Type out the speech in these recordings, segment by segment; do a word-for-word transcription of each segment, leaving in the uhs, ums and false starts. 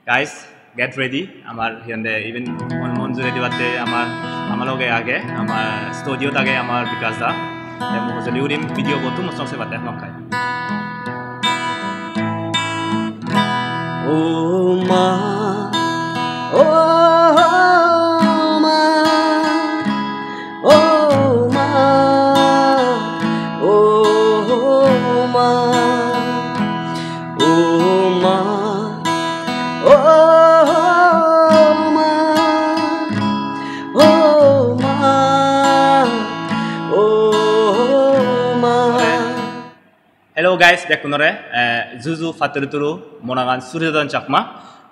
Guys, get ready. Amar hi honde even mon, mon jure dibatte amar, amar loge age, amar studio ot age amar Bikash da. Te mui hojoli gurim video bo tumo song sebatte hamakkai. O ma, o ma, o ma, o ma, o ma, o ma, o ma, o ma. Hello guys, bekkunore, eh, juju, patturuturu, mo nangan Surjodon Chakma.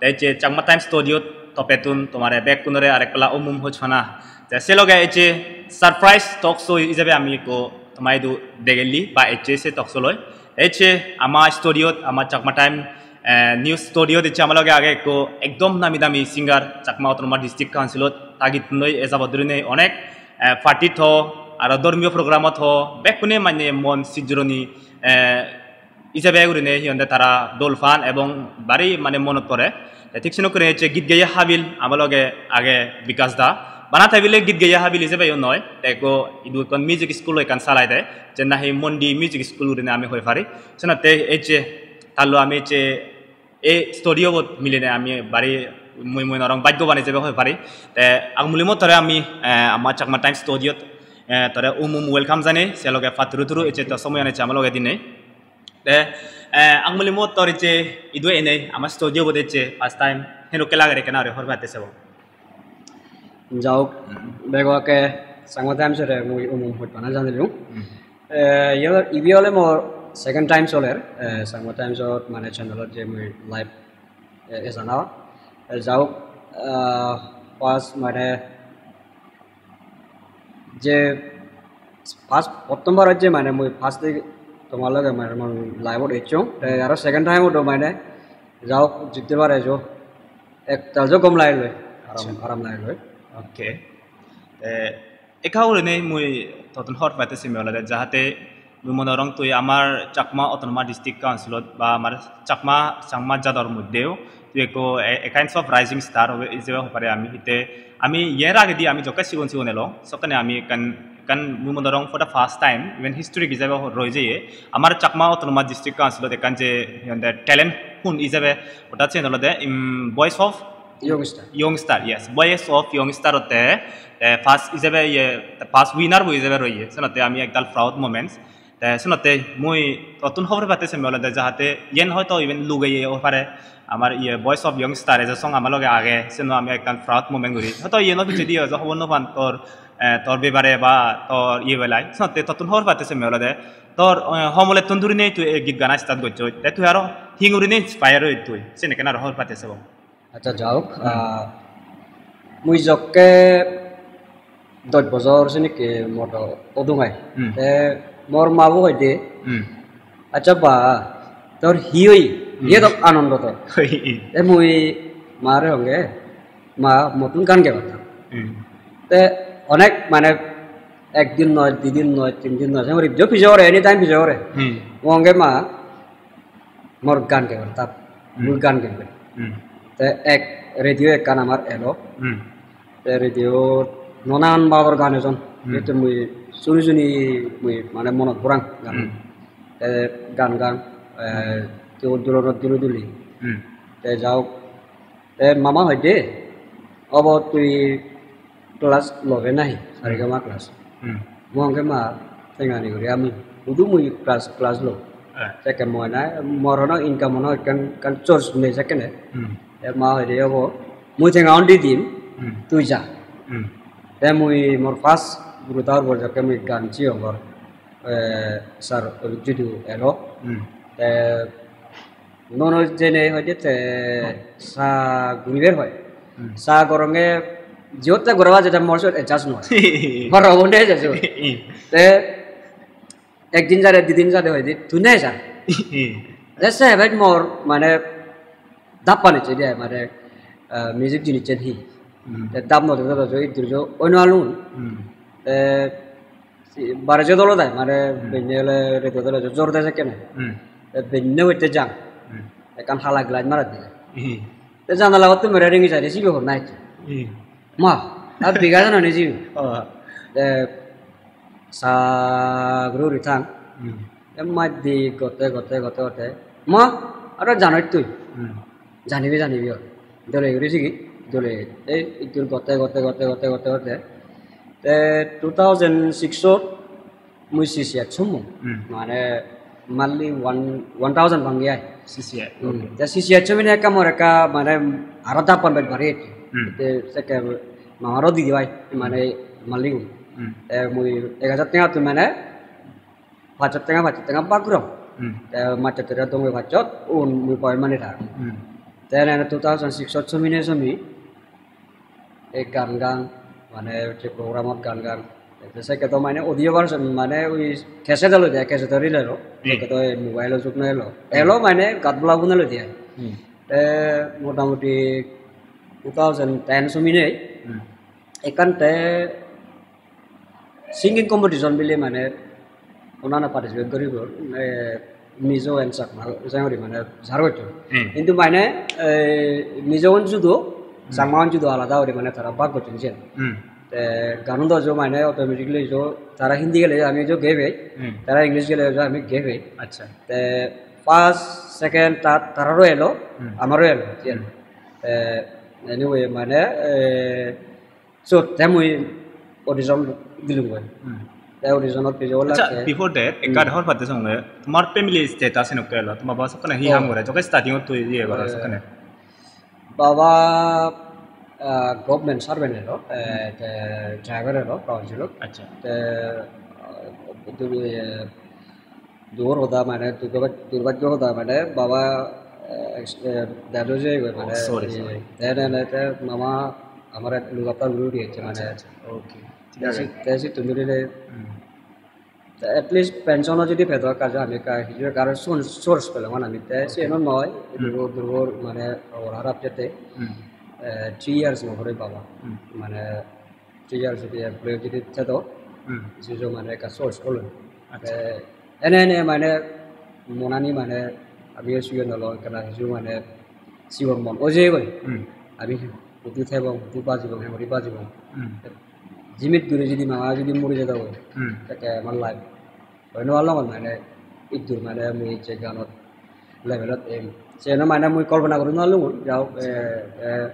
Te ecche Chakma Times Studio topettun tomare bekkunore arekkala um um hojpana. Te se loge ecche surprise talk show ijebe ami ekko toma idu degelli ba ecche se talk show loi. Ecche ama studio, ama Chakma Time, eh, news studio ecche ama loge age ekko ekdom nami dami singer, Chakma Autonomous District Council ot ta gittun loi ejabot durinei onek, eh, party tho, aro dhormiyo program ot tho, bekkune mane mon sijjoroni, eh, ijebe gurinei hi honde tara dol pan ebong bari mane monot pore. Te thik senokkene ecche git geye habil ama loge age Bikash da. Bana tebile git geye habil ijebe yo noi. Te ekko idu ekkan music school ekkan salai de. Je nahi Mondi Music School gurinei ami hoi pari. Senotte ecche tallo ami ecche ei studio bot milinei ami bari mui mui norong bhaggoban ijebe hoi pari. Te agmuli mottore ami, eh, ama Chakma Time Studio ot, eh, tore um um welcome janei, se loge patturuturu ecche to somoyan ecche ama loge dinei. Te, eh, agmuli mottor ecche idu enei ama studio bot ecche first time henokke lager ekkena ore hor patte sebo. Jaok, bego ake Chakma Times ore mui um um hojpana janilung. Hmm. Eh, ibe ole, ibe ole mor second time soler, eh, Chakma Times ot mane channel ot je mui live, eh, ejana. Eh, jaok, ah, first mane je first, prottom bar je mane mui first day tomar loge mane mui live ot ecchong. Te aro second time ot mane jaok jitte pare jo ektal jo gom lagiloi, aram, acha, aram lagiloi. Okay. Te ekka gurinei mui tottun hobor patte simi olode jahate mui mone gorong tui amar Chakma Autonomous District Council ot ba amar Chakma, Changma jador moddheo tui ekko a, a kinds of rising star hobe, ijebe hoi pare ami hitte ami yer agedi ami jokke sigon sigon elong sokkene ami ekkan, ekkan mui mone gorong for the first time even historic ijebe ho-, roi jeye amar Chakma Autonomous District Council ot ekkan je hi honde talent hun ijebe, orthat siyen olode, um, Voice of Young Star. Young Star, yes. Voice of Young Star otte, eh, first ijebe iye, first winner bo ijebe roiye. Senotte ami ektal proud moments. Te senotte mui tottun hobor patte semme olode jahate yen hoito iben lugeye oi pare. Amar iye Voice of Young Star eje song ama loge age, seno ami ektal proud moment guri. Hoito iyeno pijedi hoito hobor no pan tor, eh, tor bebare ba tor iye belai. Senotte tottun hobor patte semme olode tor, eh, homolettun durinei tui ei git gana start gocchoi. Te tui aro hi gurinei inspire oi tui? Sen ekkan aro hobor patte sebong. Acha, jaok, hmm, ah, mui jokke dosh bojor senekke moto odung ai. Hmm. Te mor ma bo hoide, hmm, "Acha ba, tor hi oi? Hmm. Iye dok anondo tor." Oi. Te mui mare honge, "Ma, mottun gan gebar." Hmm. Te onek mane ek din noi, di din noi, tin din noi, se mor ibjo pijo gore, anytime pijo gore. Hmm. Mui honge, "Ma, mor gan gebar tap, hmm, mui gan gem." Hmm. Te ek radio ekkan amar elo. Hmm. Te radio nanan babor gan ejon. Hmm. Ete mui suni suni mui mane monot porang gan. Hmm. Te gan gan, eh, te dulonot duli duli. Hmm. Te jaok, te mama hoide, "Obo tui class lobe nahi, saregama class?" Hmm. Mui honge, "Ma, tengani guri ami hudu mui class, class lo." Eh. Sekke mui na, mor hono income hono ekkan, ekkan source nei sekkene. Hmm. Te ma hoide, "Obo, mui tenga on di dim, hmm, tui ja." Hmm. Te mui mor first guru tar bor jokke mui gan siyongor, eh, sir Abhijit elo. Hmm. Te Nono jene hoide te sa guriber hoi. Hmm. Sa goronge jiyot te goraba jete mor sot adjust noi. Mor obo ne jesu. Hmm. Te ekdin jare, didin jare hoide, "Tui ne ja?" Hmm. Te se hebe mor mane dap pani che dia mane, ah, music jinis chen hi. Hmm. Te dap no de do jo idur jo oino alun. Hmm. Te si-, bare jodolo dai, mane, hmm, benne ole redo dolo jo, jor de sekkene. Hmm. Te benne hoite jang. Hmm. Ekkan hala glass marat diye. Hmm. Te janala gottun mere ringi sari sibe honna ecche. Hmm. Ma, ar biga jana ni sibe. Oh. Te sa guri guri thang. Hmm. Te maj di gotte, gotte, gotte, gotte. Ma, aro janot tui. Hmm. Janibi, janibi or. Dole guri sigi, dole. Ei, ittur gotte, gotte, gotte, gotte, gotte, gotte. Te two thousand six ot mui C C H sommo. Hmm. Mane, monthly one, one thousand bangi ai. C C H, hmm, okay. Te C C H somine ekka mor ekka, mane, aro dappan bej bari ecche. Hmm. Te sekke mamaro didi bai, mane, monthly gun. Hmm. Te mui ek hajar tenga tun, mane, pachsot tenga, pachsot tenga bak gurong. Hmm. Te machchot tere dongoi pachsot, un mui pocket money thang. Hmm. Te ene two thousand six ot somine somi, ei gan gan, mane, je programot gan gan. Te sekke to mane audio version, mane, ui cassette elo de, cassette elo. Hmm. Sekke to ei mobile o jug no elo. Hmm. Elo mane gat bola buna lo de ai. Hmm. Te motamuti two thousand ten somine, hmm, ekkan te singing competition bile mane onana participate goribo, eh, Mizo and Chakma, jang guri mane jar gocchon. Hmm. Hintu mane, eh, Mizo un judo, hmm, Chakma un judo alada guri mane tara bhag gocchon siyen. Hmm. Te ganun do jo mane automatically jo tara Hindi gele ami jo gebe, hmm, tara English gele jo ami gebe. Acha. Te first, second, third tararo elo, hmm, amaro elo, siyen. Hmm. Te anyway mane, eh, so, te mui audition dilung goi. Hmm. Te audition ot pije ola. Acha, te before that, ekka, hmm, hobor patte songole, tomar family status enokke elo, tomar baba sokkene hi, oh, ham gore, jokke starting ot tui iye goro, eh, sokkene. Baba, ah, government servant elo, eh, hmm, te driver elo, council ot. Acha. Te, ah, dui, eh, Dur hoda mane, durbaj-, durbajjo hoda mane, baba, eh, ex-, eh, dead oi jeyegoi mane. Oh, sorry, eh, sorry. Te ene te mama amare look after guri guri ecche mane. Acha, acha. Okay. Thik age. Te si-, te sittun dhuri le, hmm, te at least pension o jodi pedo ekka je ami ekka hiju ekka aro source, source pelong ani ami. Te, okay, siyen o noi, hmm, durgo, durgo mane obor harap jette. Hmm. Eh, three years mo pore baba. Hmm. Mane, three years jodi employee jodi thedo, hmm, hiju mane ekka source olun. Acha. Te ene ene mane monani mane ami o sigon olo ekkana hiju mane sigon mon oi jeyegoi. Hmm. Ami hudu thebong, hudu bajibong, hengori bajibong. Hmm. Jimit guri jodi mama jodi mori jedo goi, hmm, tekke amar life hoi no palongor mane iddur mane mui je ganot levelot em. Seno mane mui kolpona guri no palungun. Ja hok, eh, eh,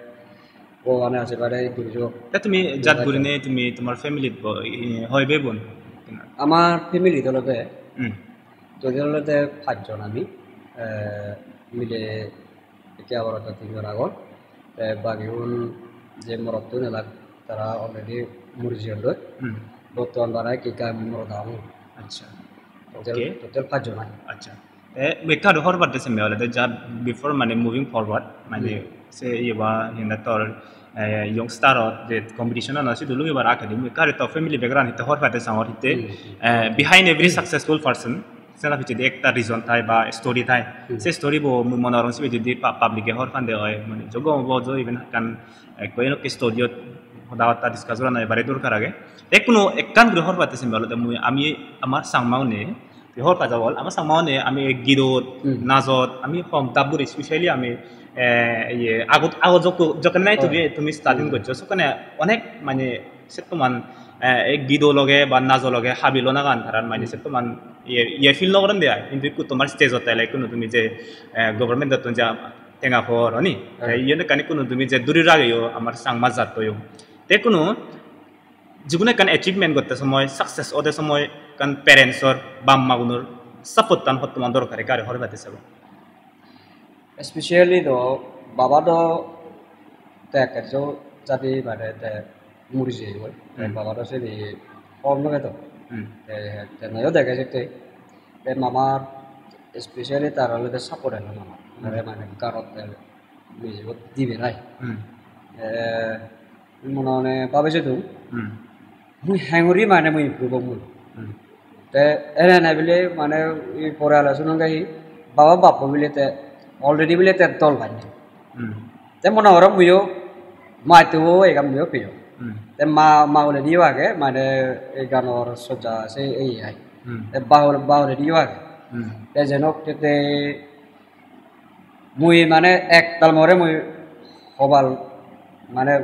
Bhogobane ashirbade iddur jo. Te tumi jat gurinei tumi tomar family-t bo-, i-, hoi bhei bon? Amar family-t olode, hmm, total olode pachjon ami, eh, mile ekke abar olode tinjon agon. Te bagigun je morottun elak tara already muri jeyondoi. Hmm. Bottoman bara ekka ekka ami morot agon. Acha. Total, okay, total pachjon ai. Acha. Te mui ekka aro hobor patte semme olode ja before mane moving forward, mane, hmm, se iye ba hi honde tor, eh, young star ot je competition ano sidu lungibar agedi mui ekka aro to family background hitte hobor patte sangor hitte, hmm, hmm, eh, behind every, hmm, successful person sena pijedi ekta reason thai ba story thai. Hmm. Se story bo mui mone gorong sibe jodi pa-, public e hobor pande oi, mane jogo obo jo iben ekkan ekko enokke story ot hoda batta discuss gorana ebare dorkar age. Te ekkuno ekkan guri hobor patte semme olode mui ami amar Changma une, te hobor pa jabol, amar Changma une ami ei gidot, hmm, najot, ami hom dap guri, specially ami, eh, iye, agot, agot jokko-, jokkene nahi, oh, tumi, tumi starting, hmm, goccho, sokkene onek mane settoman, eh, ei gido loge ba najo loge habi lonagan tarar mane, hmm, settoman iye, iye feel no goron de ai, hintu ikku tomar stage ot ele ikku tumi je, eh, government ottun ja tenga por oni, te, hmm, iyen ekkan ikku tumi je duri rageyo amar Changma jattoyo. Te ikku jiguno ekkan achievement gotte somoy, success ode somoy ekkan parents or bap ma gunor support tan hottoman dorkar ekka guri hobor patte sebo. Specially do baba do te ekkejo jadi mane te muri jeyegoi. Te, hmm, baba do seni hobor no pedo. Hmm. Te, te noyo dege jette. Te mamar specially tar olode support elo mamar. Hmm. Tare mane garot te mujungot dibe nai. Hmm. Te mui mone mone babe jeyong. Hmm. Mui hengori mane mui improve obo mui. Hmm. Te ene ene bile mane ei pore aro sunonge hi baba bappo bile te already bile te dol panye. Hmm. Te mone gorong muiyo matto ei gam muiyo peyong. Hmm. Te ma, ma olediyo age mane ei ganor soja se ei ai. Hmm. Te ba ole, ba olediyo age. Hmm. Te jenok te, te mui mane ektal more mui hobal, mane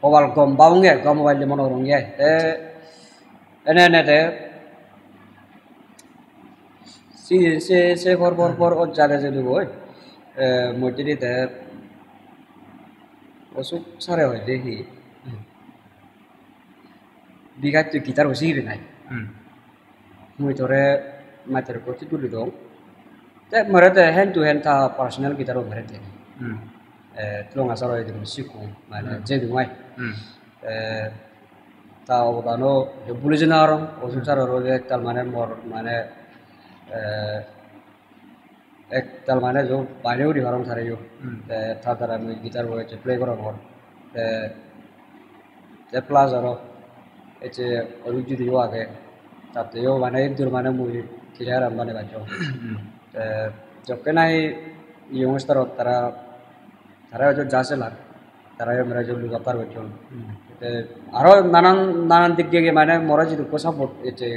hobal gom babunge, gom hoballe mone gorunge. Te ene ene te si, se, se por, por, por ojjade jodugoi, eh, moddedi te osuk sare hoide hi. Bigat tui guitar-o sigibe nai. Hmm. Mui tore master course tuli dong. Te more te hand to hand ta personal guitar-o mere de. Hmm. Eh, Tulonga saro idu sikko, mane, hmm, jedung ai. Hmm. Eh, ta obodano je bhuli jana arong, Osuk, hmm, saro ro ektal mane mor mane, eh, ektal mane jo baire udi parong tareyo. Hmm. Te ta dara mui guitar-o ecche play gorongor. Te, te plus aro ecche Osuk Judu yo age. Tatteyo mane iddur mane mui career an bane bajjong. Hmm. Te jokke nahi youngster-ot tara, tara ojo ja selak. Tara yo mere jo look after gocchon. Hmm. Te aro nanan, nanan dik diye mane more jidukko support ecche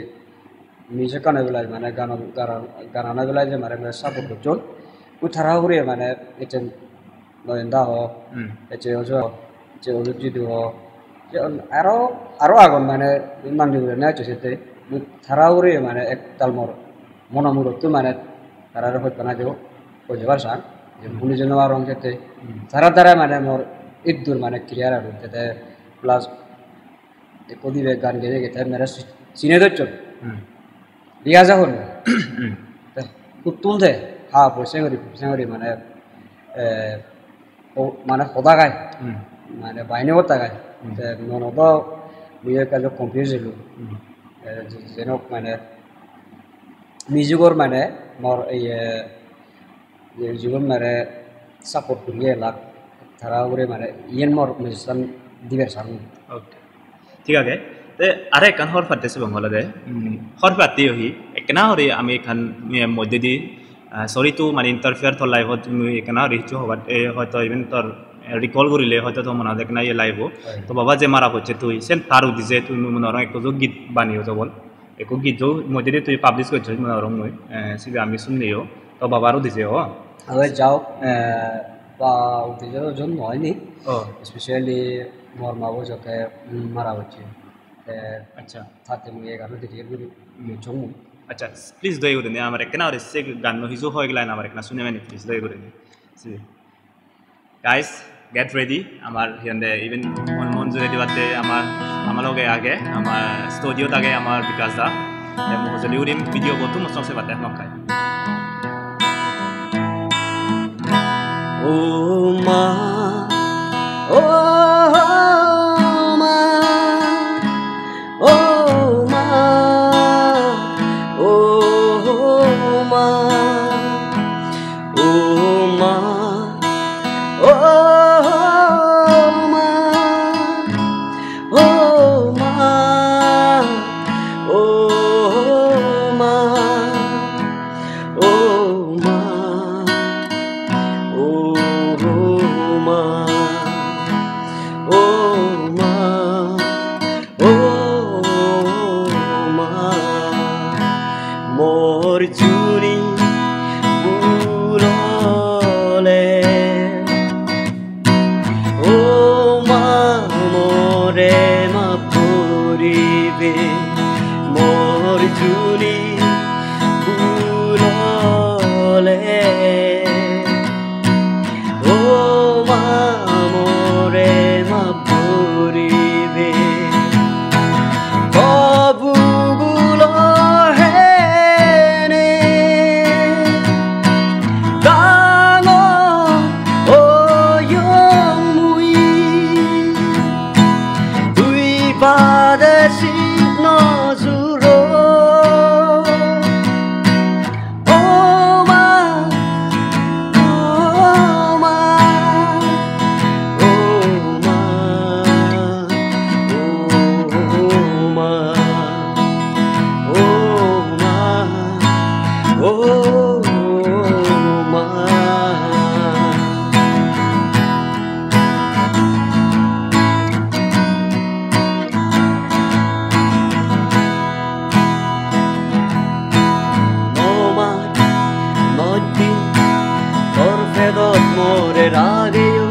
music-ano belai mane gano, gara-, ganano belai je mane, mane support gocchon. Ui tara ugure mane ecche Noyenda ho, hmm, ecche Ojo ho, ecche Ojit Jidu ho. Je aro, aro agon mane nanni gurine ecche sette. Ui tara ugure mane ektal mor mono murottun mane tarare hojpana jo, hojebar sang. Je, hmm, bhuli jano arong sette. Hmm. Tara tara mane mor iddur mane clear agon. Te plus ekko dibe gaan geye geye te mere si-, sine docchon. Hmm. Riyaza hon. Hmm. Te huttun te ha bo sengori, sengori mane, eh, o, mane hoda gai. Hmm. Mane baini hoda gai. Hmm. Te mono do mui ekka jo confuse elo. Hmm. Eh, je-, jenok mane music-or mane mor iye je jigun mere support guri elak, tara ugure mane iyen mor message-an dibar sang. Okay. Thik age. Te are ekkan hobor patte sebong olode, mm, hobor patte yo hi, ekkena guri ami ekkan, eh, moddedi, ah, sorry to mane interfere tor life-ot, mui ekkena guri hissu hobar, eh, hoito even tor, eh, recall gurile hoito to mone hode ekkena iye live-o. Oi. To baba je mara pocche tui, sen tar udije tui mui mone gorong ekko jo git baneyo to bol. Ekko git jo moddedi tui publish gocchos mone gorong mui, eh, sibe ami sunneyo, to babar udije o. Abe jao, eh, ba udije o jon noi ni. Oh. Especially mor ma bo jokke, mm, mara gocche. Te, accha, tate mui egano detail guri mui chong mui. Accha, please doye gurinei amar ekkena guri se ganno hiju hoi gela amar ekkena sune mani, please doye gurinei. Si. Guys, get ready. Amar hi honde even mon, mon juri dibatte amar, amar loge age, amar studio-t age amar Bikash da. Te mui hojoli gurim video bo tumo song sebatte hamakkai. O ma, o ma, O ma, o ma, o ma, o ma, o ma, o ma, o ma, o ma, o ma. O ma, mor juni bul ole. O ma, more map guribe, mor juni bul ole. O ma, more map guribe. Tobu gulo hene dangor oyong mui. Tui bade sit no juro. O ma, o ma, o ma, o ma, o ma, o ma. No ma, no din, tor pedot more rageyo.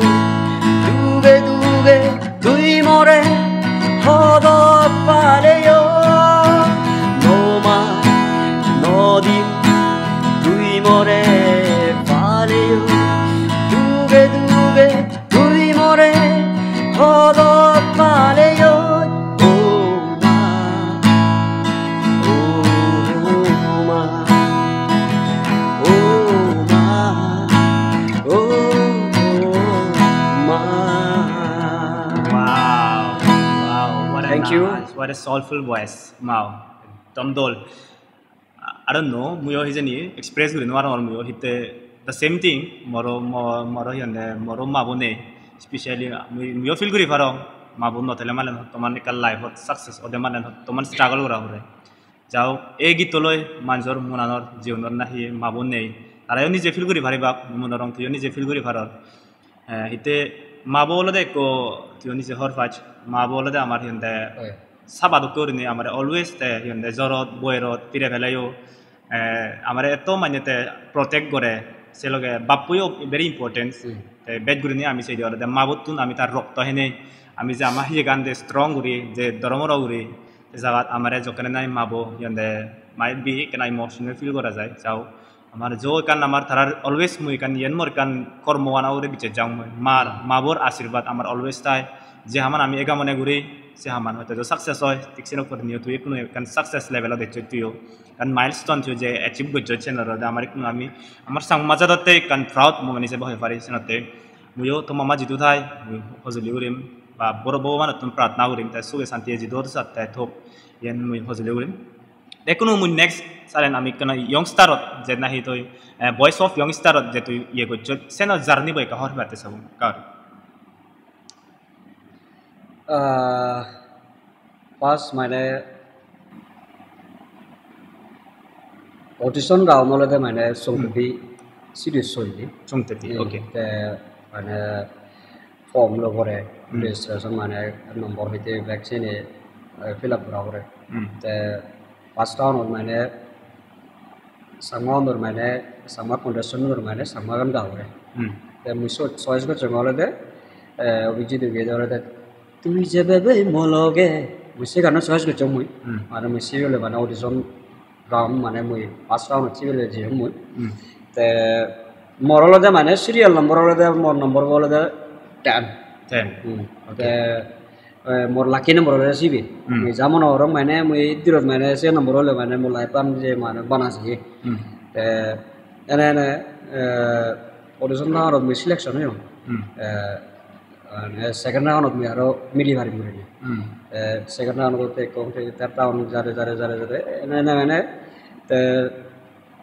You? Ah, what a soulful voice. Wow. Ekdom dol. I don't know, muiyo hijeni express guri nw parongor muiyo hitte the same thing, moro, mo-, moro hi honde, moro mabo nei, specially mui, muiyo feel guri parong, mabo no thele malen hottoman ekkan life-ot success ode malen hottoman struggle gora pore. Jao, ei gitto loi manjor monanor, jiunor nahi mabo nei, tarayo nije feel guri paribak, mui mone gorong tuiyo nije feel guri paror. Eh, hitte mabo olode ekko, tui nije hor pach, mabo olode amar hi honde, Oi. Saba dokke gurinei amare always te hi honde jorot, boerot, pire peleyo, eh, amare etto mane te protect gore, se loge bappuyo very important. Hmm. Te bej gurinei ami sei de olode mabottun ami tar rokto henei, ami je ama hiyegan de strong guri, je doromoro guri, te jagat amare jokkene nahi mabo hi honde might be ekkena emotional feel gora jai, jao. Amar jo ekkan amar tarar always mui ekkan yen mor ekkan kormo gana ugure bicches jang mui. Mar, mabor ashirbad amar always thai. Je haman ami ega mone guri, se haman hoito jo success oi, thik senokke niyo tui ekkuno ekkan success level-ot ecchoi tuiyo. Ekkan milestone tuiyo je achieve gocchoi, sen olode amar ekkuno ami, amar Changma jadotte ekkan proud moment hisebe hoi pari senotte. Muiyo to mama jidu thai, mui hojoli gurim, ba boro Bhogobanottun prarthana gurim, te suge santiye jidu odo satte thok, yen mui hojoli gurim. Ekkuno mui next salen ami ekkana youngster-ot je nahi tui, eh, Voice of Youngster-ot je tui iye gocchot, seno journey bo ekka hor patte sabun, kar. Ah, first mane audition round olode mane Hmm. Songtepi series hoide. Songtepi, Hmm, okay. Te mane form lo pore, Hmm. Registration mane number hoite bek sene, eh, fill up gora pore. Hmm. Te first round-ot mane Changma unor mane, Changma contestant unor mane Changma gan ga pore. Hmm. Te mui sot choice gocchong olode, eh, Abhijit Dubey olode, "Tui jebe bei mo loge." Mui se gano choice gocchong mui. Hmm. Mane mui sibele mane audition round mane mui first round-ot sibele jeyong mui. Hmm. Te mor olode mane serial number olode mor number olode ten. Ten. Hmm. Okay. Te, eh, mor lucky number olode sibe. Hmm. Mui ja mone gorong mane mui dirot mane se number ole mane mor life-an je mane bana jeye. Hmm. Te ene ene, eh, audition round-ot mui selection oyong. Hmm. Eh, Mane second round-ot mui aro mili parim gurinei. Hmm. Te second round-ot te ekko, te third round jare, jare, jare, jare, ene, ene, ene. Te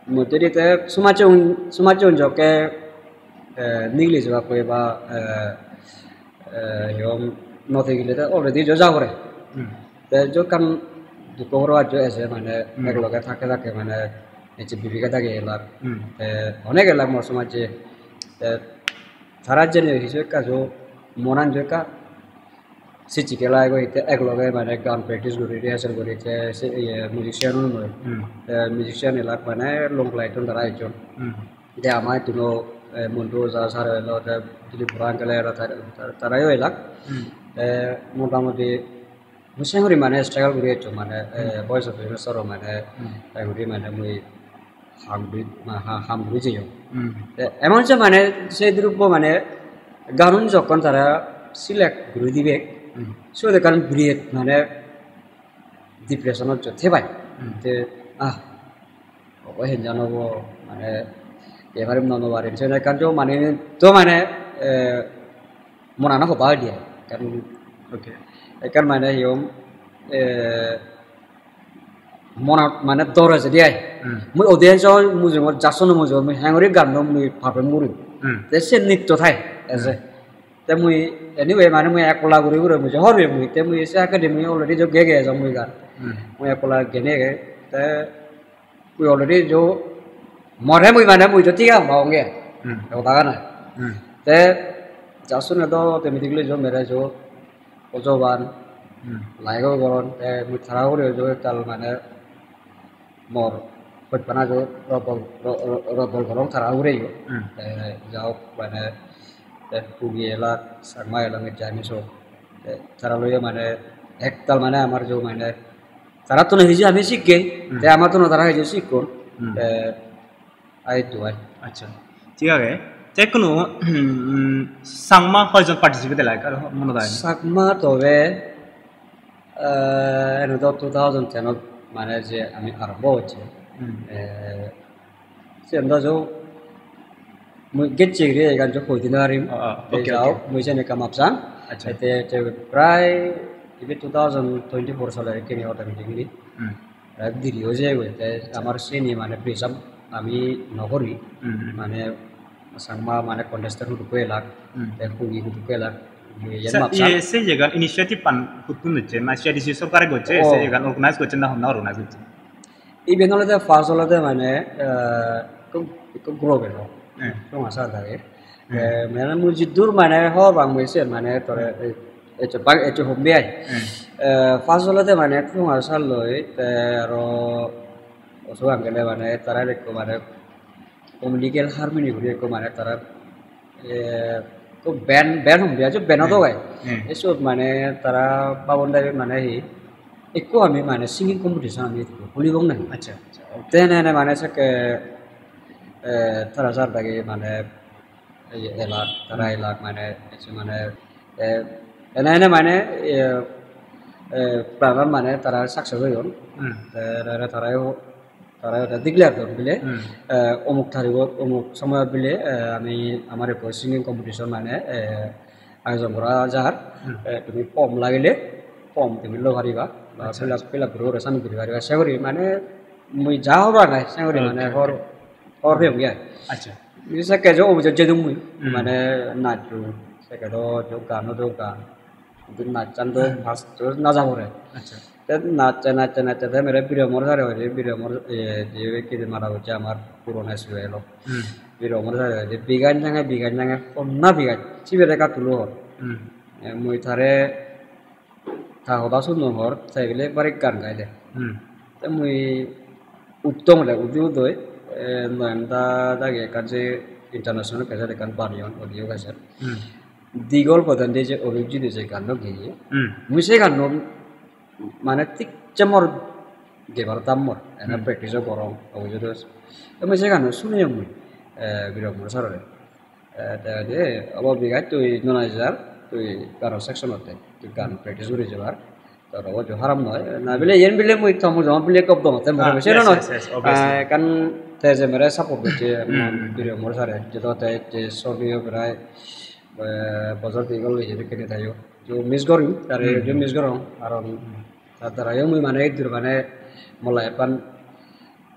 moddedi te somajje un, somajje un jokke, eh, nigili jebakkoi ba, eh, eh, hi hom, no thigile te already jo ja pore. Hmm. Te jokkan dukko goro ajjo eje mane Hmm. ek loge thakke thakke mane ecche bibike dagi elak. Hmm. Te onek elak mor somajje. Te tara jene hisu ekka jo monan jo ekka sicche gela ego hitte ek loge mane gaan practice guri rehearsal guri te se iye musician un noi. Hmm. Te musician elak mane long flight un tara ejjon. Hmm. Te ama ittuno, eh, Montu Oja sir elo te Dilip Bora uncle elo tar-, tar-, tarayo elak. Hmm. Te motamoti mui senguri mane struggle guri ecchong mane, eh, Hmm. Voice of Business oro mane, Hmm. senguri mane mui ham guri, ma-, ha-, ham guri jeyong. Hmm. Te emon je mane se durubbo mane ganun jokkon tara select guri dibe, Hmm. siyot ekkan biret mane depression-ot jo thebai. Hmm. Te, ah, obo henjan obo, mane, ye parim no, no parim. Sen ekkan jo mane, to mane, eh, monano hoba hoide ai. Ekkan, Okay. Ekkan mane hi hom, eh, monat mane dor ejede ai. Hmm. Mui audience-o mujungot, judge-uno mujungot, mui hengori ganno mui perform gurim. Hmm. Te sen nitto thai, eje. Hmm. Te mui, anyway, mane mui ekla guri guri mui je hobby mui, te mui se academy already jo gege ejong mui gan. Hmm. Mui ekla gene ege, te mui already jo more mui mane mui jo tiga hong paonge. Hmm. Hoda gana. Hmm. Te ja sune do automatically jo mere jo ojoban, Hmm. Like-o goron, te mui tara ugure jo ektal mane mor hojpana jo robol, ro-, ro-, robol gorong tara ugureyo. Hmm. Te ja hok mane te Kuki elak, Changma elak, Chinese hok. Te tara loiyo mane ektal mane amar jo mane tarattun hiju ami sikke, Hmm. Te amattun tara hiju sikkon. Hmm. Te Ai to ai. Accha. Thik age. Te ekkuno, hmm, Changma hoijon participate elak, aro monot age na? Changma tobe, eh, eno do two thousand ten-ot mane je ami arombo gocchi. Hmm. Eh, siyen do jo mui gecche guri egan jo hoi di no parim. Oh, oh, te okay, jao, okay. Mui jene ekka map sang. Accha. Te, te prai Ibe two thousand twenty-four saler ekkene ode meeting di. Hmm. Te diri oi jeyegoi, te amar sini mane preserve ami no gori, Hmm. mane Changma mane contestant hudukko elak, Hmm. te hugi hudukko elak, iyen Sir, mapsal. Iye, se jegan initiative pan huttun hocche, na C I D C sorkare gocche, Oh. se jegan organize gocche na honna organize gocche? Iben olode first olode mane, eh, ekko, ekko group elo. Hmm. Tonga sar dagi. Hmm. Eh, mane mui jiddur mane hobor pang mui siyen mane tore, Hmm. eh, ecche bak, ecche hombi ai. Hmm. Eh, first olode mane Tonga sar loi, te aro Oso Angele mane tara ekko mane communal harmony guri ekko mane tara, eh, ekko band, band hombi ai, band odo Hmm. gai. Hmm. Ei sot mane tara babon dagi mane hi, ekko ami mane singing competition ami ekko hulibong nahi. Acha, acha, okay. Te ene ene mane sekke, eh, tara sar dagi mane ei elak, tara Hmm. elak mane, ecche mane, eh, ene ene mane, eh, eh, plan an mane tara success oyon. Hmm. Te ene ene tara yo, tara yo declare don bile, Hmm. eh, omuk tarigot, omuk somoyot bile, eh, ami amar ekko singing competition mane, eh, ayojon gora jar. Hmm. Eh, tumi form lagile, form tumi loi pariba, ba Acha, fill up, acha. Fill up guri guri submit guri pariba. Se guri mane mui ja hobor age, se guri Okay, mane okay. Hor, hor peyonge ai. Acha. Mui sekke jo office-ot jedung mui, Hmm. mane nachchon, sekke do jo gano do gan. Hintu nachchan do Hmm. First-ot naja pore. Acha. Te nachche, nachche, nachche, te mere Biromor sare hoide, Biromor, eh, je kidi mara gocche amar purona S P elo. Hmm. Biromor sare hoide, bigan jange, bigan jange, honna bigan, sibere ekka tulo hor. Hmm. Eh, mui tare ta hoda sunnong hor, te bile barik gan gai de. Hmm. Te mui uttong le, udu udoi, eh, Noyanda dagi ekkan je international cassette ekkan baneyon, audio cassette. Hmm. Digol podendi je Abhijit je ganno geye. Hmm. Mui se ganno mane thik je mor gebar dam mor, ene Hmm. Practice-o gorong, Abhijit. Te mui se ganno suneyong mui, eh, Biromor sarore. Eh, te hoide, "Obo bigat tui nona jar, tui gano section-ot de, tui gan practice guri jebar. Tor obo jo haram noi." Na bile, iyen bile mui tomo jomo bile gop dong, te mora Ah, bese yes, no noi. Yes, yes, obviously. Ah, ekkan te je mere support gocche, Hmm, hmm, hmm. Biromor sare, jedo te je sorgiyo prai, eh, bojor di gol hoye dokken tayo. Jo miss gorim, tare Hmm, jo hmm. Miss gorong, karon Hmm. Tar darayo mui mane iddur mane mo life-an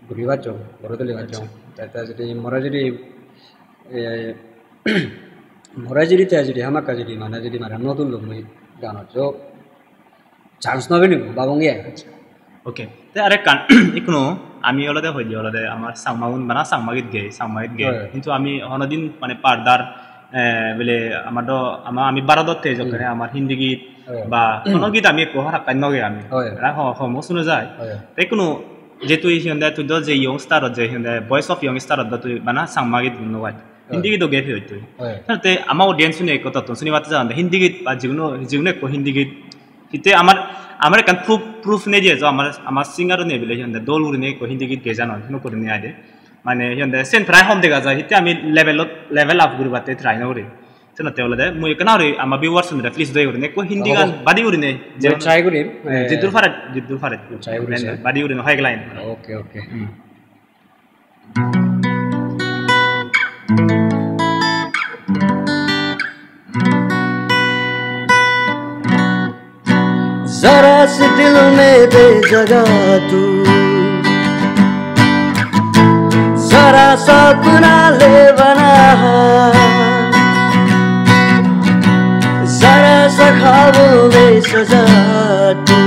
guri pacchong, guri tuli pacchong. Te, te jodi more jodi, eh, more jodi te jodi hamakkai jodi mane jodi mane no tullo mui ganot jo chance no penibo, babonge ai. Okay. Te arekkan, ikkunu ami olode hoide olode amar Changmagun bana Changma git gei, Changma git gei. Oi. Hintu ami honodin mane further, eh, bile amar do, ama, ami Bharodot te jokkene Hmm. amar Hindi git Oi. ba hono git ami ekko harakkai no gei ami. Oi. Ra ho-, homo suno jai. Oi. Te ikkunu je tui hi honde, tui do je young star ot je hi honde, Voice of Young Star ot do tui bana Changma git no gai. Oi. Hindi git do gei piyoj tui. Oi. Te ama audience une ekko tottun sunibatte jadonde Hindi git ba jiguno, jiguno ekko Hindi git Hitte amar, amar ekkan proof, proof nei je, jo amar, amar singer une bile hi honde dol gurinei ekko Hindi git gei janon, hinokko gurinei aide. Mane hi honde, sen prai hom dega jai, hitte ami level-ot, level up guribatte try no guri. Senotte olode mui ekkana guri ama viewers unore please doye gurinei ekko Hindi gan badi gurinei, mui try gurim, eh, jiddur pare, jiddur pare. Try guri, sir. Badi gurinei hoyek line. Okay, okay. Hmm. जरा सी दिल में दे जगह तू, जरा सा अपना ले बना, जरा सा ख्वाबों में सजा तू।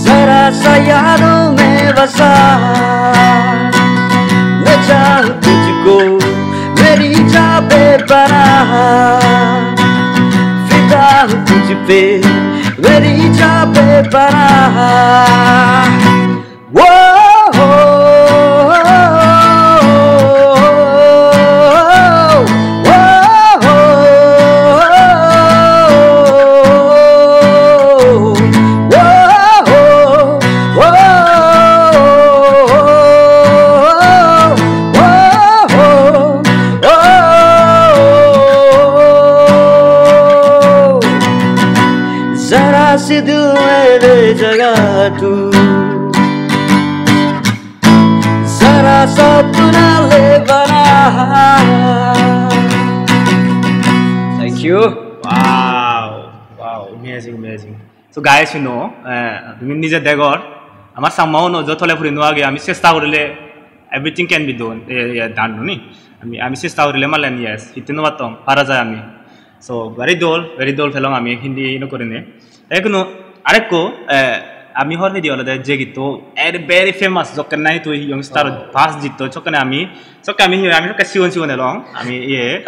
जरा सा यादों में बसा, मैं चाहूँ तुझको मेरी जा बेपनाह, फिदा हूँ तुझ पे मेरी जा बेपनाह। वो, वो, वो, जरा सी दिल में दे जगह तू। जरा सा अपना ले बना। Thank you. Wow. Amazing, amazing. So guys, you know, eh, tumi nije degor, amar Changma uno jo tole puri no age, ami chesta gorile everything can be done, eh, eh, done, no ni? Ami, ami chesta gorile malen, yes, hitte no pattom, para jai ami. So very dol, very dol pelong ami Hindi ino gurinei. Te ekkuno arekko, eh, ami hobor pedi olode je gitto er very famous, jokken nahi tui young star, oh, first jitto, jokken ami, jokken ami hi, ami jokken sigon sigon elong, ami iye,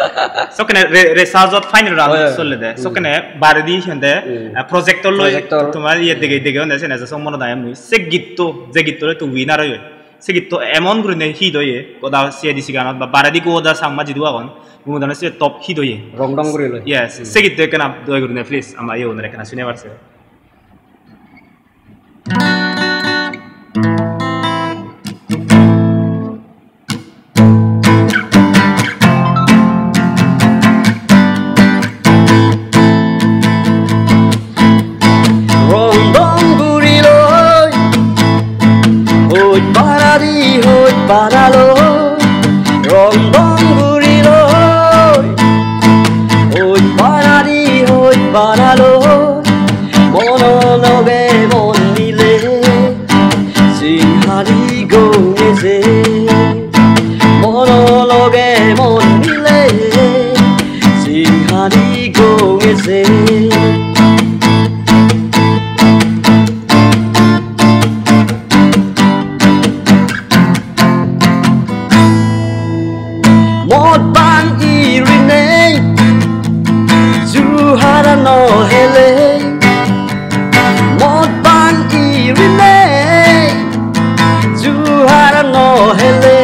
jokken re-, research-ot final round, oh, yeah, sollede, hmm, jokken baredi hi honde, hmm, eh, projector loi, projector, tomar iye, hmm, dege, dege honde sene so monot age mui. Se gitto, je gitto loi tui winner oye. Se gitto emon gurinei hit oye, goda C A D C ganot ba baredi goda Changma jidu agon, gomedale se top hit oye. Rong dong guri loi. Yes, hmm, se gitto ekkena doi gurinei please ama iye gunore ekkena sine parse. Rong dong guri loi, hoj baradi hoj baralo. Rong dong guri loi, hoj baradi hoj baralo. Mono loge mon mile, singhani gong eje. Mono loge mon mile, singhani gong eje. Mod bang irinei, juhara no hele. Mod bang irinei, juhara no hele.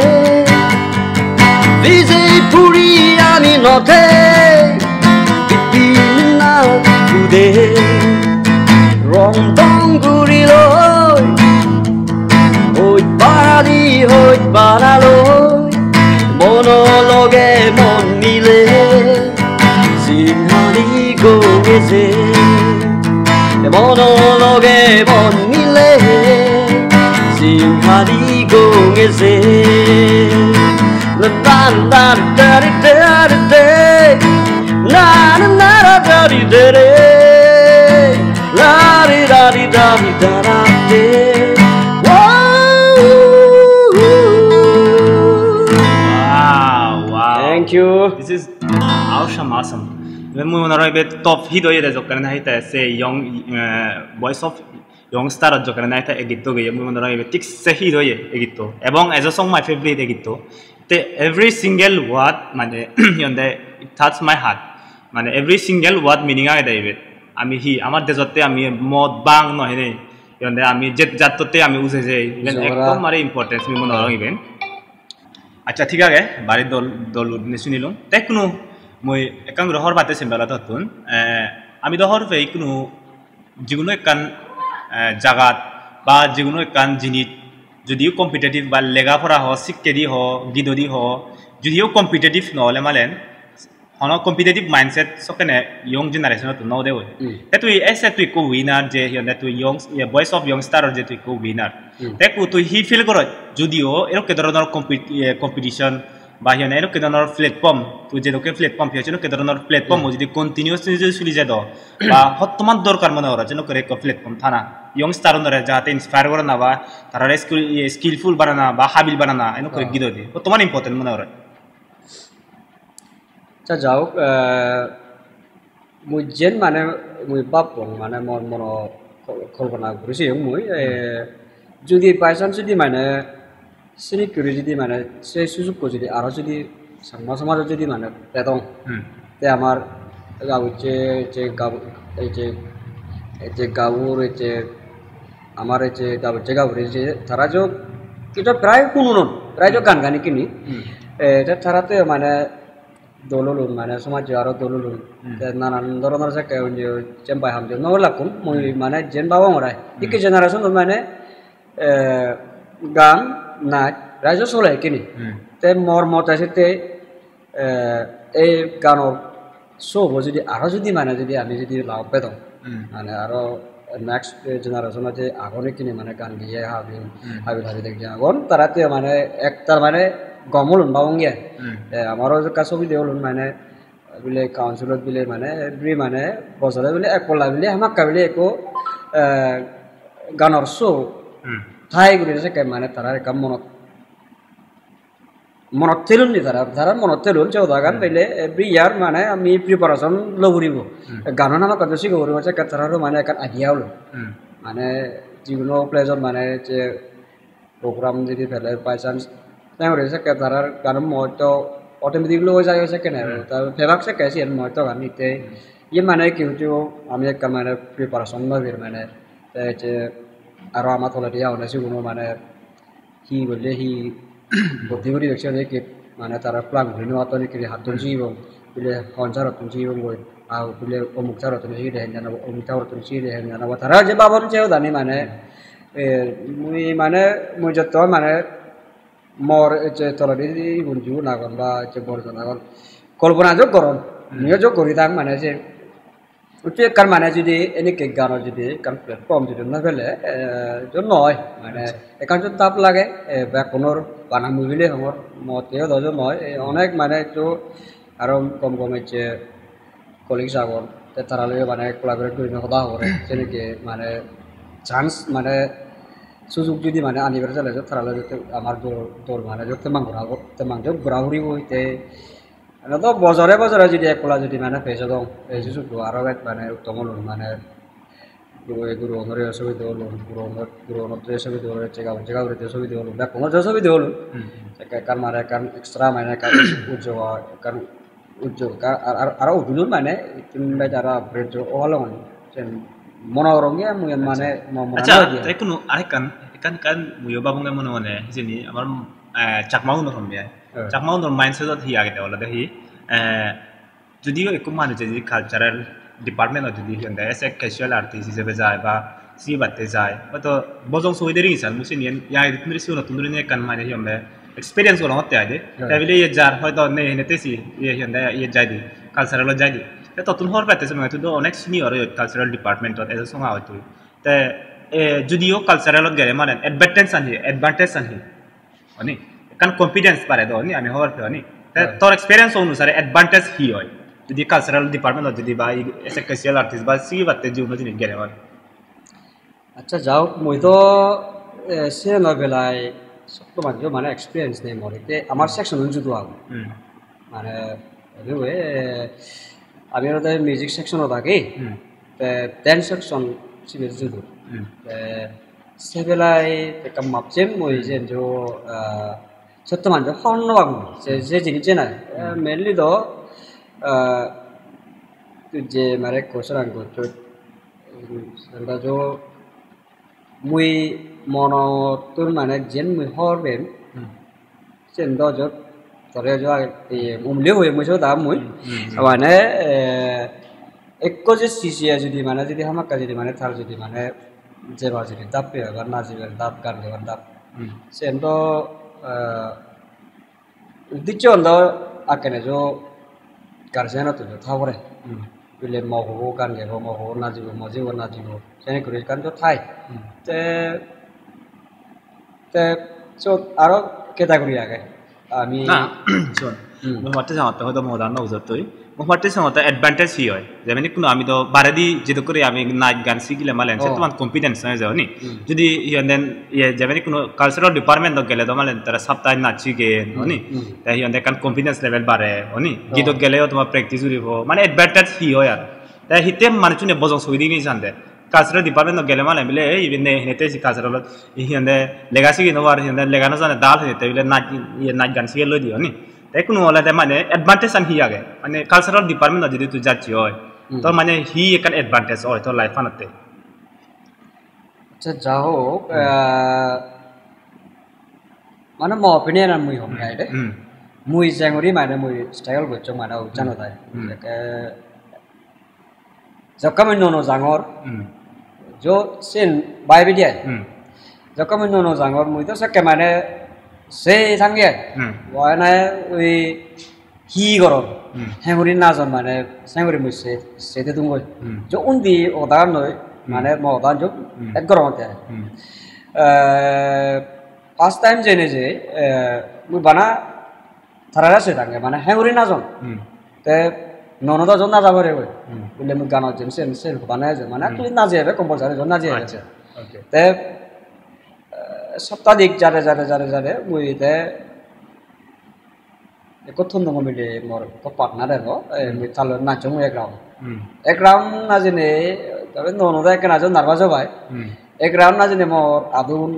Bijei puri ami no thei, bibinna ude. Rong dong guri loi, hoj baradi hoj baralo. Mono loge mon mile, singhani gong eje. Mono loge mon mile, singhani gong eje. La da da da di da di da. Na na na da da di da di. La di da di da di da da di. Wow. Wow, wow. Thank you. This is awesome, awesome. Iben mui mone hoi ibe top hit oye de jokkene nahi te se young, eh, Voice of Young Star-ot jokkene nahi te ei gitto geye, mui mone hoi ibe thik se hit oye ei gitto. Ebong as a song my favorite ei gitto. Te every single word mane hi honde, it touch my heart. Mane every single word meaning agede ibet. Ami hi amar dejotte ami mod bang no hene, hi honde ami jet jattotte ami uje jei. Iben jora. Ekdom mane importance mui mone gorong iben. Accha, thik age, bari dol, dol gurinei sunilung. Te ikkunu mui ekkan guri hobor patte sem bela tottun. Eh, ami do hobor pei ikkunu jiguno ekkan, eh, jagat ba jiguno ekkan jinich, judiyo competitive ba lega pora ho, sikkedi ho, gidodi ho, judiyo competitive no ole malen, hono competitive mindset sokkene young generation-ottun no udegoi. Hmm. Te tui ese tui ekko winner je, hi honde tui young, ye, Voice of Young Star-or je tui ekko winner. Hmm. Te ekku tui hi feel goroj? Judiyo edokke doronor compet-, ye, competition ba hi honde edokke doronor platform, tui jedokke platform peyos, edokke doronor platform, hmm, o judi continuously judi suli jedo, ba hottoman dorkar mone goroj, edokke ekko platform thana. Young star-unore jahate inspire gorana ba tarare skill, ye, skillful banana ba habil banana, edokke, ah, gidodi. Hottoman important mone goroj. Accha, ja hok, eh, mui jen mane mui bappong, mane mor mono kol-, kolpona guri seyong mui, eh, judi by chance judi mane sinik guri judi mane se sujukko judi aro judi Changma somajot judi mane pedong, hmm, te amar gabucche, je gabu-, ei je, ei je gabur, ei je amar ei je gabucche gaburi je tara jo kijo prai hununot, prai jo gan gani kini, hmm, eh, te tara te mane dol olun, mane somajjo aro dol olun. Hmm. Te nanan doronor sekke unni jempai ham jempai no lakkun, mui, hmm, mane jen babongor ai. Hmm. Ikke generation-ot mane, eh, gaan, naj, raijo sole ekkene. Hmm. Te mor mote sette, eh, ei ganor show bo judi aro judi mane judi ami judi lagok pedong, hmm, mane aro next generation-ot je agon ekkene mane gaan giye habil, hmm, habil habil ekje agon, tara te mane ektal mane gom olun babong ye. Hmm. Te amaro ekka sobi de olun mane Bile councilot bile mane every mane bojore bile ek polla bile hamakkai bile ekko, eh, ganor show Hmm. thai guri sekke mane tara ekka monot, monot telun ni tara, tara monot telun se hodagan Hmm. bile every year mane ami preparation lo guribo. Hmm. Ganon hamakkai do sigo guribo sekke tararo mane ekkan idea olo. Hmm. Mane jiguno place-ot mane je program judi pele by chance, te guri sekke tarar gano mojo automatic loi jai sekke ne, Hmm. ta bebak sekke siyen mojo gan itte. Hmm. Iye mane ki hocho ami ekka mane preparation no bir mane, te je aro ama toledi agonde siguno mane hi golle hi gotti guri sekke mane tara plan guri no patton, ekko hattun Hmm. jibon. Bile hon sarottun sigibong goi, ah, bile omuk sarottun sigile henjan obo, omuk sarottun sigile henjan obo. Tara je babon se hodani mane, Hmm. eh, mui mane, mui jotto mane mor je toledi igun jigun agon ba je borjon agon, kolpona jok goron, Hmm. muiyo jok guri thang mane se. Utti ekkan mane judi enikke gano judi ekkan platform judi no pele, eh, jo noi, mane Acha. Ekkan jo tap lage, eh, bekkunor bana mui bile hongor, motte yo dojo noi, eh, onek mane ekku aro gom gom ecche colleagues agon, te tara loi mane collaborate gurinei hoda hobor, seneke mane chance mane sujug judi mane ani pare sale jo tara loi jotte amar dol, dol mane jotte mang gora, jotte mang jok gora puribo te. Aro do bojore bojore judi ek polla judi mane pej odong, ei sujukko aro bej mane uttom olun mane guro, guro onore sobi dol olun, guro onor, guro onor je sobi dol olun, jega, jega guri je sobi dol olun, bekkunor je sobi dol olun. Hmm. Ekka ekkan mane ekkan extra mane ekkan ujjo, ekkan ujjo ekka ar, ar, aro udulun mane ittun bej aro upgrade jo ohalong sen mono gorong ge mui mane Acha. Mo mono Acha, hoye. Te ekkuno arekkan, ekkan, ekkan muiyo babonge mone mone hijeni amar, eh, Chakma gunor honde ai. Hmm. Chakma gunor mindset-ot hi agede olode hi, eh, judiyo ekko manuje judi cultural department-ot judi hi honde as a casual artist hijebe jai ba sigibatte jai, hoito bojong sogoi deri gisan, mui sini ya, ya, sigun tun duri ekkan mane hi honde experience gorongotte ai de. Hmm. Te bile ye jar hoito nei hene te si ye hi honde ye jai di, cultural-ot jai di. Te tottun hobor pette se mane tui do onek senior oye cultural department-ot ejo songa oi tui. Te, eh, judiyo cultural-ot gele mane advantage-an hi, advantage-an hi? Oni? Ekkan confidence bare do, oni? Ami hobor pei, oni? Te Hmm. tor experience onusare advantage hi oi? Judi cultural department-ot judi ba i-, as a casual artist ba sigibatte je hono jinis gele mane. Acha, jahok, mui do, eh, siyen oi belai sotto manjo mane experience nei mor. Te amar Hmm. section-un judo agon. Hmm. Mane, anyway, eh, ami olode music section-ot agi. Hmm. Te dance section sibe judo. Hmm. Te se belai ekka map jem mui Hmm. jen jo, ah, sotto manjo hobor no pang se, Hmm. se jinis je nai. Eh, Hmm. Mainly do, ah, tui je mare question an gocchoj, um, senda jo mui monottun mane jen mui hobor pem, Hmm. sen do jot tore jo age, iye, umli hoye mui sot am mui. Hmm, hmm, hmm. Mane, eh, ekko je C C A judi mane judi hamakkai judi mane tar judi mane jebar judi dap pebar ba najibar dap, gan gebar dap. Hmm. Sen do, eh, uddiccho an do akkene jo guardian-ottun jo tha pore. Hmm. Bile mo puo gan gebo, mo puo najibo, mo jibo najibo. Seni guri ekkan jo thai. Hmm. Te, te sot aro category age. Ami Na, son. Hmm. Mui hobatte sangotte hoito mo hodan no bujottoi. Mui hobatte sangotte advantage hi oi? Jemon ikkunu ami do baredi jidok guri ami naj gan sigile malen, se Oh. Toman confidence oi jai, oni? Hmm. Judi hi honden, iye, jemon ikkunu cultural department-ot gele do malen tara saptai naj sigen, Hmm, oni? Hmm. Te hi honde ekkan confidence level bare, oni? Oh. Gidot geleyo tomar practice guribo. Mane advantage hi oi ar? Te hitte manuchune bojong sogoi dini sande. Cultural department-ot gele mane bile, "Ei, iben ne, hene te si cultural-ot, hi honde lega sigi no par, hi honde lega no jane, dal hene te bile naj, iye, naj gan sige loi di," oni? Te ikkunu olode mane advantage-an hi age? Mane cultural department-ot jodi tui jacche oi, Hmm. tor mane hi ekkan advantage oi tor life-anotte? Acha, ja hok, Hmm. eh, mane mo opinion an mui hom nai de. Hmm. Mui jenguri mane mui struggle gocchong mane o jano dai. Hmm. Ekke jokke mui nuo nuo jangor, Hmm. jo sen bhai bidi ai. Hmm. Jokke mui nuo nuo jangor, mui do sekke mane sei thangi ai. Hmm. Mane ui hi goron? Hmm. Henguri najon mane, senguri mui se, se dedung goi. Hmm. Jo undi oda noi, Hmm. mane mo oda jo Hmm. ek goron te. Hmm. Eh, first time jene je, eh, mui bana tarare se dange, mane henguri najon. Hmm. Te Nono do jon naja pore goi. Hmm. Bole mui ganot jem sen sen hoda nei je. Mane Hmm. tui naji ebe compulsory jon naji ebe. Acha, okay. Te, eh, saptadik jare jare jare jare mui te ekko Tondongo mile mor ekko partner elo, eh, Hmm. mui talo najong ek round. Hmm. Ek round najine, tabe nono do ekkena jo nervous obai. Hmm. Ek round najine mor adun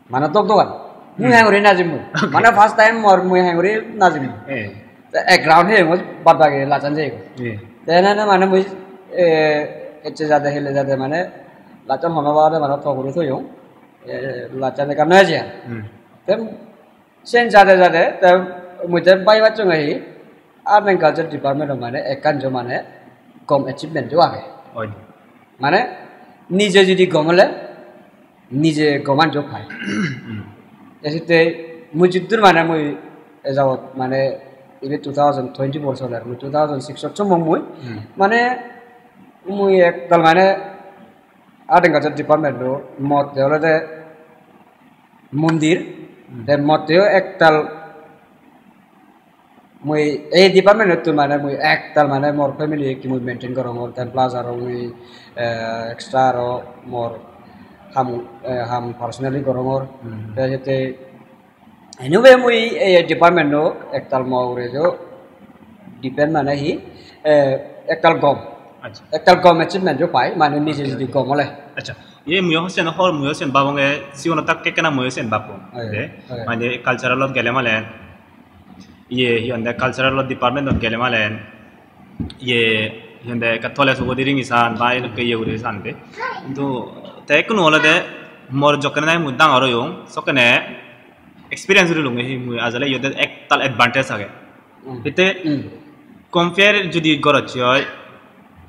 mane dok dogan. Mui Hmm. hengori najimmo. Okay. Mane first time mor mui hengori najimmo. Eh. Te ek round heyongo, bad bagi lachan jeyegoi. Eh. Te ene ene mane mui, eh, ecche jade hele jade mane lachan hono bade mane to guri toyong. Eh, lachan ekka no eje. Hmm. Te sen jade jade te mui te bhai bacchonge hi Art and Culture Department-o mane ekkan jo mane gom achievement jo age. Oi. Mane nije jodi gom ole nije goman jo pai. Hmm. Te sitte mui jiddur mane mui e jabot mane ibe two thousand twenty-four soler, mui two thousand six-ot somong mui. Hmm. Mane mui ektal mane Art and Culture Department-o motte olode mondir, Hmm. te motteo ektal mui ei department-ottun mane mui ektal mane mor family-e mui maintain gorongor, ten plus aro mui, eh, extra aro mor ham, eh, ham personally gorongor. Hmm. Te jete anyway mui ei department-o ektal mo ugure jo depend mane hi, eh, ektal gom. Acha. Ektal gom achievement jo pai, mane nije Okay, jodi okay. gom ole. Acha, ye muiyo sen hor, muiyo sen babonge, sigon tak ekkena muiyo sen babong. Oi, De, oi. Mane cultural-ot gele malen, ye, hi honde, cultural department-ot gele malen, ye, hi honde, ekka tole sugodi ringi san, ba edokke ye guri san de. Hintu te ekkunu olode mor jokkene nahi mui dangor oyong, sokkene experience guri lung hi mui ajole iyot ektal advantage age. Hmm. Hitte Hmm. compare jodi gorocche oi,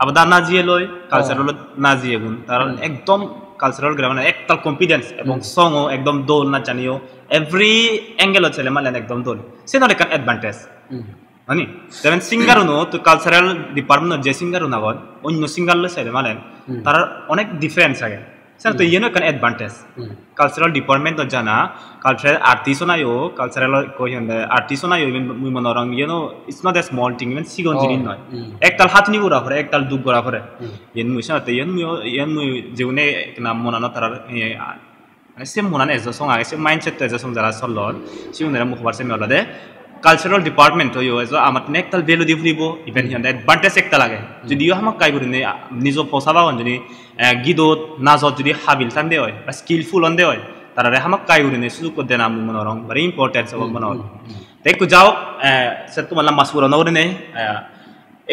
abada najiye loi, cultural Oh. najiye gun. Tarar Hmm. ekdom cultural gele mane ektal confidence ebong Hmm. song-o ekdom dol, nachaniyo, every angle-ot sele malen ekdom dol. Sen ole ekkan advantage. Hmm. Hani? Jemon singer-uno to cultural department-ot je singer-un agon, onno singer loi sele malen Hmm. tarar onek difference age. Sir, to Hmm. iyeno ekkan advantage. Hmm. Cultural department-ot jana, cultural artist-un ayo, cultural ekko hi honde, artist-un ayo, iben mui mone gorong, iyeno, it's not a small thing, iben sigon Oh, jinis noi. Hmm. Ektal hatuni gora pore, ektal duk gora pore. Hmm. Iyen mui senotte, iyen mui, iyen mui jigune ekka monanot tarar, eh, mane se monan ejo song age, se mindset-to ejo song jara solon, sigunore mui hobar sem olode, cultural department-o yo ejo amattun ektal value di puribo, iben hi honde advantage ektal age. Hmm. Judiyo hamakkai gurinei, ah, nijo posabagan juni, eh, gidot, najot judi habil thande oi, ba skillful onde oi, tarare hamakkai gurinei sujukko dena mui mone gorong, very important obo Hmm, mone gorong. Hmm, hmm. Te ekku jaok, eh, se tomar lamba suguro no gurinei, eh,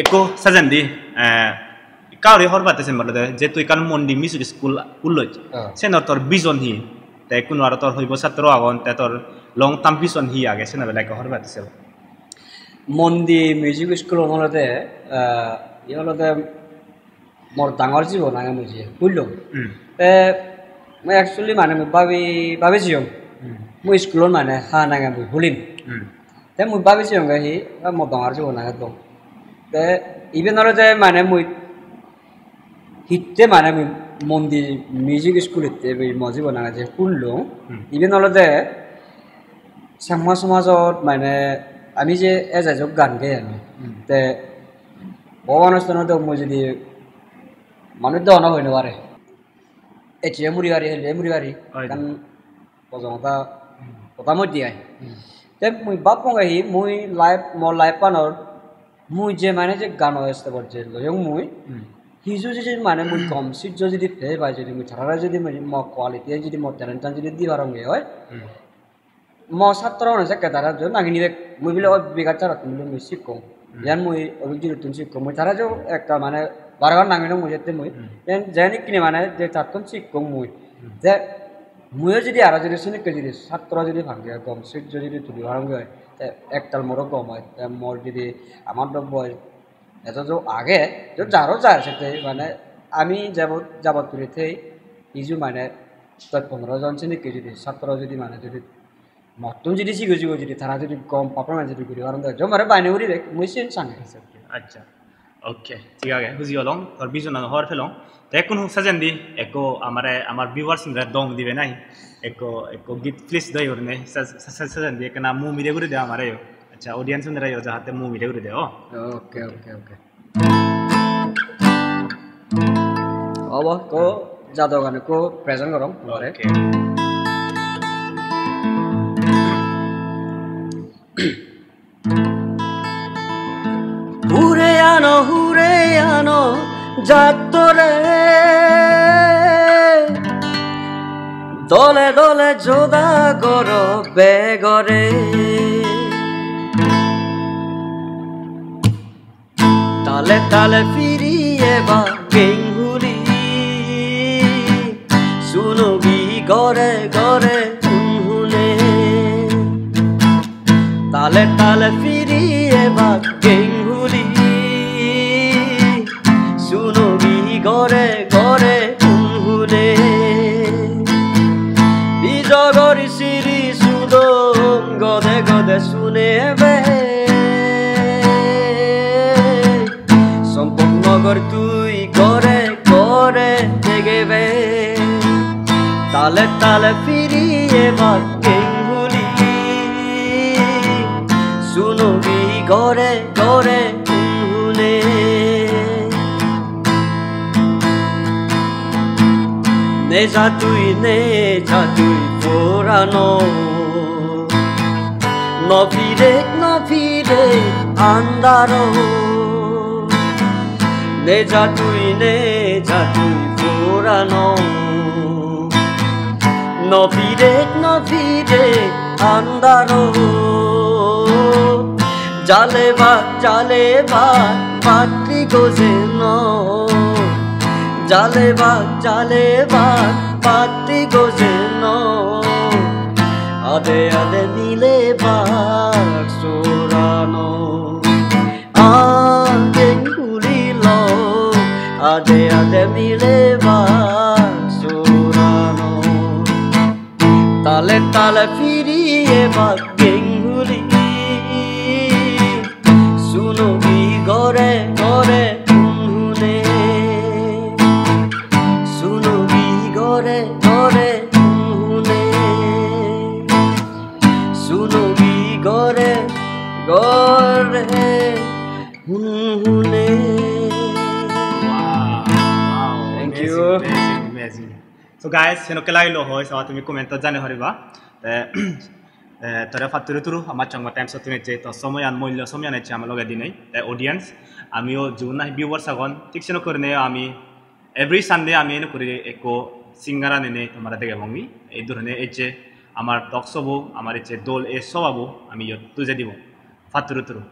ekku sejendi, eh, ekka guri hobor patte sen olode, je tui ekkan Mondi Music School hulloj, Ah. senor tor vision hi? Te ikkunu aro tor hoibo satro agon, te tor long term vision hi age, seno bele ekka hobor patte se. Mondi Music School-an olode, ah, iye olode mor dangor jibon age mui je hullong. Hmm. Te mui actually mane mui babi, babi jiyong. Hmm. Mui school-an mane ha nange mui hulim. Hmm. Te mui babi jiyonge hi, ah, mor dangor jibon age dong. Te iben olode mane mui hitte mane mui Mondi Music School hitte mui mo jibon age je hullong. Hmm. Iben olode Changma somajot mane ami je ejejok gaan gei ami. Hmm. Te Bhogoban ostano do mui jodi manuj do ono hoi no pare. Ecche muri pari, helle muri pari. Oi. Kan bojong hoda, Hmm. hoda moddhe ai. Hmm. Te mui bab ponge hi, mui life, mo life-anor, mui je mane je gano step-ot je loyong mui, Hmm. hiju hiju mane mui gom sijjo jodi pei pai, jodi mui tarare jodi mui mo quality-an jodi mo talent-an jodi di parong ge oi, Hmm. mo satro-une sekke tara jo nangini bek, mui bile oi bigat charot mui bile mui sikkong. Hmm. Yan mui Obhijit-ottun sikkong. Mui tara jo ekka mane bar bar nangilong mui jette mui. Hmm. Yan jen ikkine mane je tattun sikkong mui. Hmm. Je muiyo jodi aro jodi senikke jodi satro jodi pange gom sijjo jodi tuli parong oi, te ektal moro gom oi, te mor jodi amar do boi ejo jo age, jo jaro jar sette mane ami jabot, jabot tuli thei iju mane dosh pondro jon senikke jodi satro jodi mane jodi mottun jodi sigo sigo jodi tara jodi gom performance jodi guri paron de, jomare baine uri bek, mui siyen sange. Accha, okay, thik age, huji olong, tor vision-an hobor pelong. Te ekkunu sejendi ekko amare, amar viewers-unore dong dibe nahi? Ekko, ekko git please doye gurinei, se-, se-, se-, sejendi ekkena mumide guri de amare yo. Accha, audience unore yo jahate mu mile guri de, o. Okay, okay, okay. Obo, ko jadogan ko present gorong, okay. Hure ano, hure ano, jattore. Dole dole joda goro begore. Tale tale firi eba geng huli. Sunogi gore gore un hune. Tale tale firi eba geng huli. Sunogi gore gore un hune. Bijogori siri sudom gode gode sunebe. Sompok nogor tui gore gore degebe. Tale tale firi eba geng huli. Sunogi gore gore un hune. Ne ja tui, ne ja tui porano. No phire, no phire andaro. Ne ja tui, ne ja tui porano. No phire, no phire andaro. Jale ba, jale ba, batti gojeno. Jale ba, jale ba, batti gojeno. Ade ade mile ba sorano. Ageng gurilo, ade ade mile ba sorano. Tale tale firi eba geng huli. Sunogi gore gore un hune. Sunogi gore gore un hune. Sunogi gore gore un hune. Wow, wow, thank you. Amazing, amazing, amazing. So guys, henokke lagilo hoi, so tumi comment-ot janei pariba. Te, eh, tore patturu turu, amar Changma Times-ottun ecche, to somoyan, mullo somoyan ecche amar loge dinei. Te audience, amiyo jibun nahi viewers agon, thik senokke gurinei ami every Sunday ami ene guri ekko singer aninei tomare degebongi. Ei dhorone ecche amar talk show bo, amar ecche dol ei sobabo ami iyot tujei dibo. Patturu turu.